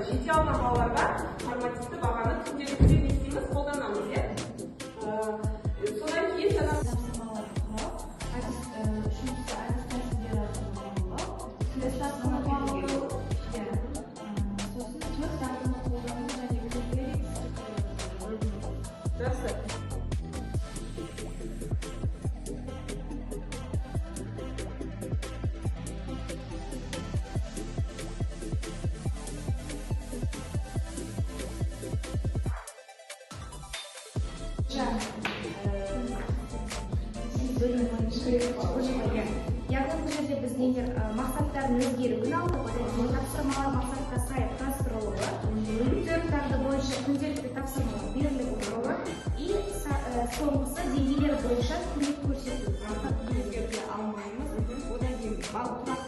Жете алмаған балаларға нормативті бағаны күнделікті не істейміз, қолданамыз, иә. Содан кейін жаңағы Тапсырмалар құрау, әдіс, үшіншісі әдіс тәсілдер арқылы қабылдау, қабылдау, иә. Сосын төрт дағдыны қолдану және критерий. Жақсы. Бөлім бойынша, иә. Яғни бұл жерде біз нелер, мақсаттардың өзгеруін алдық, одан кейін тапсырмалар мақсатқа сай құрастырылуы, төрт дағды бойынша күнделікті тапсырмалар беріліп отыруы и соңғысы деңгейлер бойынша көмек көрсету. Өзгерте алмаймыз. Одан кейін балл.